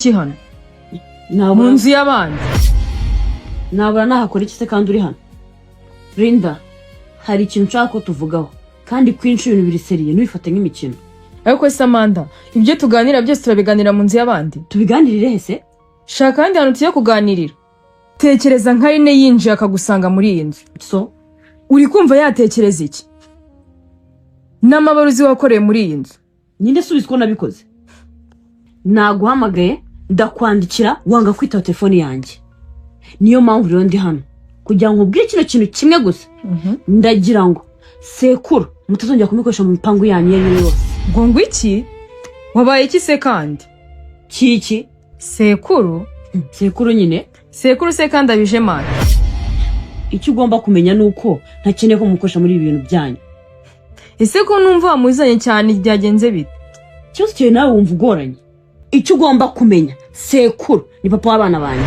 Iki hano mu Nabura nzu y'abandi? Nabura nahakora iki se kandi uri hano? Linda, hari ikintu nshaka ko tuvugaho, kandi kwinshi ibintu biri sérieux, ntubifate nk'imikino. Ariko se Amanda, ibyo tuganira byose turabiganira mu nzu y'abandi? Tubiganirire he se? Shaka ahandi hantu tugiye kuganirira. Tekereza nka Rine yinjiye akagusanga muri iyi nzu. So? Uri kumva yatekereza iki n'amabaruzi wakoreye muri iyi nzu? Ninde subiza ko nabikoze? Naguhamagaye, ndakwandikira, wanga kwitaba telefone yanjye. Niyo mpamvu rero ndi hano kugira ngo nkubwire kino kintu kimwe gusa. Ndagira ngo sekuru mutazongera kumikoresha mu mipangu yanyu iyo ari yo yose. Ngo iki? Wabaye iki se kandi? Kiki? Sekuru? Sekuru nyine. Sekuru se kandi abije mani? Icyo ugomba kumenya ni uko ntakeneye ko mukoresha muri ibi bintu byanyu. Ese ko numva wamuzanye cyane, byagenze bite? Ikibazo cyawe nawe wumva ugoranye. Icyo ugomba kumenya, sekuru ni papa w'abana banjye.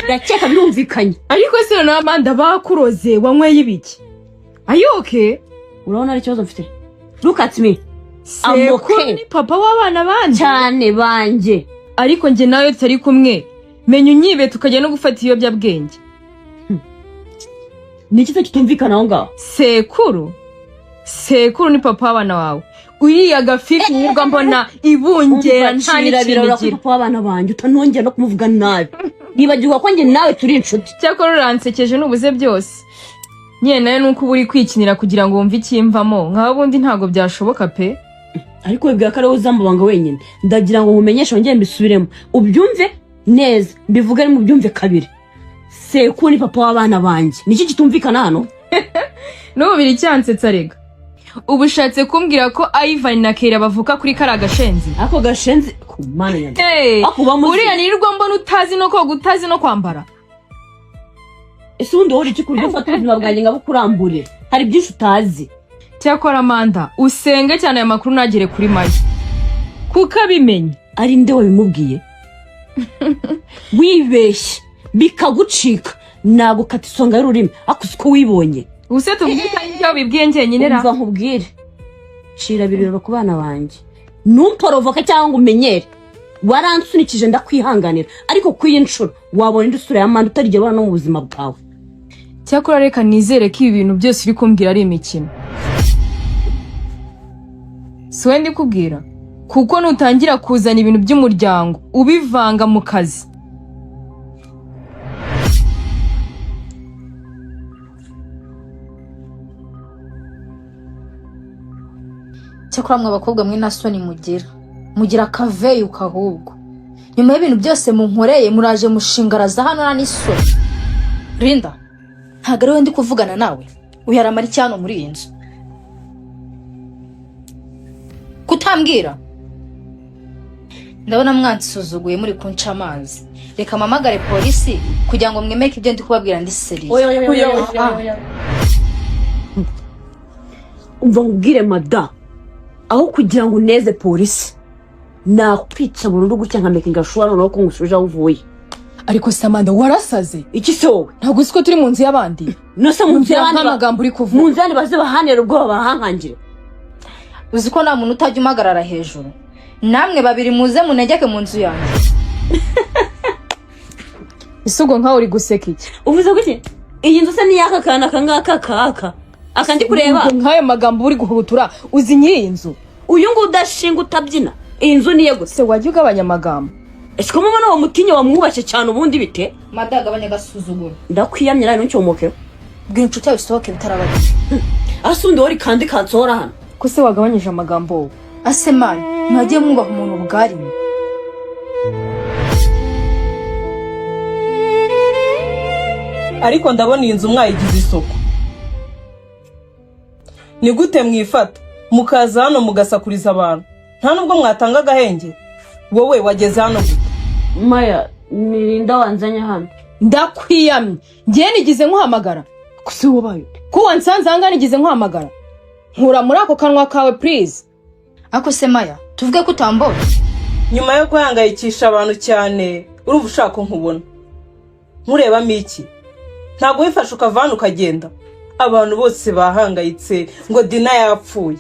Ndakeka birumvikanye. Ariko se noneho Amanda, bakuroze? Wanyweye ibiki? Ayoke. Urabona ari ikibazo mfite? Look at me. Sekuru okay. ni papa w'abana bandi? Cyane, banjye. Ariko njye nawe tutari kumwe, menya unyibe tukajya no gufata ibiyobyabwenge. Ni iki se kitumvikana aho ngaho? Sekuru, sekuru ni papa w'abana wawe? Uriya gafifi nirwa mbona ibungera nta Umva, n'ikintu birarura ko igira. papa w'abana banjye utanongera no kumuvuga nabi. Nibagirwa ko njye nawe turi inshuti. Cyakora uransekeje nubuze byose nyine. Nawe nuko uba uri kwikinira kugira ngo wumve ikimvamo, nkaho ubundi ntabwo byashoboka pe. Ariko wibwira ko ari wowe uzamubanga wenyine? Ndagira ngo nkumenyeshe, wongere mbisubiremo ubyumve neza, mbivuge ari mubyumve kabiri: sekuru ni papa w'abana banjye. Niki kitumvikana hano? N'ubu biricyansetsa rega. Ubu ushatse kumbwira ko Ivan na Keira bavuka kuri kariya gashenzi? Ako gashenzi ku Mana yanjye. Hey, Ako bamuzi. uriya nirirwa mbona utazi no koga, utazi no kwambara. Ese ubundi wowe uri iki ku buryo ufata ubuzima bwanjye nkabukuramburira? Hari byinshi utazi. Cyakora Amanda, usenge cyane aya makuru ntagere kuri Maya, kuko abimenye. Ari nde wabimubwiye? Wibeshye bikagucika, nagukata isonga y'ururimi. Ariko uzi ko wibonye? Ubuse tuvuge ko ari ibyo wibwiye njyenyine ra? Umva nkubwire, cira biriro ku bana banjye, ntumporovoke cyangwa ngo umenyere. Waransunikije ndakwihanganira, ariko ku iyi nshuro wabona indi sura ya Manda utarigera ubona no mu buzima bwawe. Cyakora reka nizere ko ibi bintu byose uri kumbwira ari imikino, si we ndikubwira, kuko nutangira kuzana ibintu by'umuryango ubivanga mu kazi. Cyakora mwe abakobwa mwe nta soni mugira, mugira akaveyuka. Ahubwo nyuma y'ibintu byose munkoreye, muraje mushingaraza hano, nta n'isoni. Linda, ntabwo ari wowe ndi kuvugana nawe. Uyu aramara iki hano muri iyi nzu? Kutambwira? Ndabona mwansuzuguye, muri kunca amazi. Reka mpamagare polisi kugira ngo mwemeke ibyo ndi kubabwira, ndi sérieux. Umva nkubwire mada, aho kugira ngo uneze polisi, nakwica burundu gutya nka making sure noneho ko ngusubije aho uvuye. Ariko Samanda, warasaze? Iki se wowe? Ntabwo uzi ko turi mu nzu y'abandi? Nose mu nzu y'abandi Nk'amagambo uri kuvuga. Mu nzu y'abandi baze bahanira ubwoba, bahankangire. Uzi ko nta muntu utajya umpagarara hejuru? Namwe babiri muze munegeke mu nzu yanjye. Ese ubwo nkawe uri guseka iki? Uvuze gutya, iyi nzu se ni iy'aka kana aka ngaka kaka aka ndi kureba? Ubwo nk'ayo magambo uri guhubutura, uzi nyiri iyi nzu? Uyu nguyu udashinga utabyina, iyi nzu niye gusa. Se wajya ugabanya amagambo? Ese ko mubona uwo mutinya wamwubashye cyane, ubundi bite? Mada, gabanya agasuzuguro. Ndakwiyamye nawe ntucyomokeho. Bwira inshuti yawe isohoke bitarabajya. Ase ubundi wowe kandi kansohora hano? Ko se wagabanyije amagambo wowe? Ase man, mwagiye mwubaha umuntu bwarimo. Ariko ndabona iyi nzu mwayigize isoko. Ni gute mwifata mukaza hano mugasakuriza abantu, nta nubwo mwatanga agahenge? Wowe wageze hano gute? Maya, nirinda wanzanye hano. Ndakwiyamye, ngewe nigize nkuhamagara? Gusa wabaye ute? Ko wansanze ahangaha, nigize nkuhamagara? Nkura muri ako kanwa kawe, please. Ako se Maya, tuvuge ko utambonye? Nyuma yo guhangayikisha abantu cyane, urumva ushaka ko nkubona nkurebamo iki? Ntabwo wifashe ukava hano ukagenda, abantu bose bahangayitse ngo Dina yapfuye.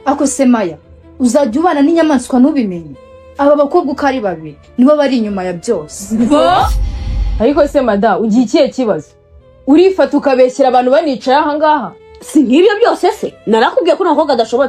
Ako se Maya, uzajya ubana n'inyamaswa ntubimenye? Aba bakobwa uko ari babiri nibo bari inyuma ya byose. Ariko se mada, ugiye ikihe kibazo? Urifata ukabeshyera abantu banicaye ahangaha? Si nk'ibyo byose se? Narakubwiye ko umukobwa adashobotse.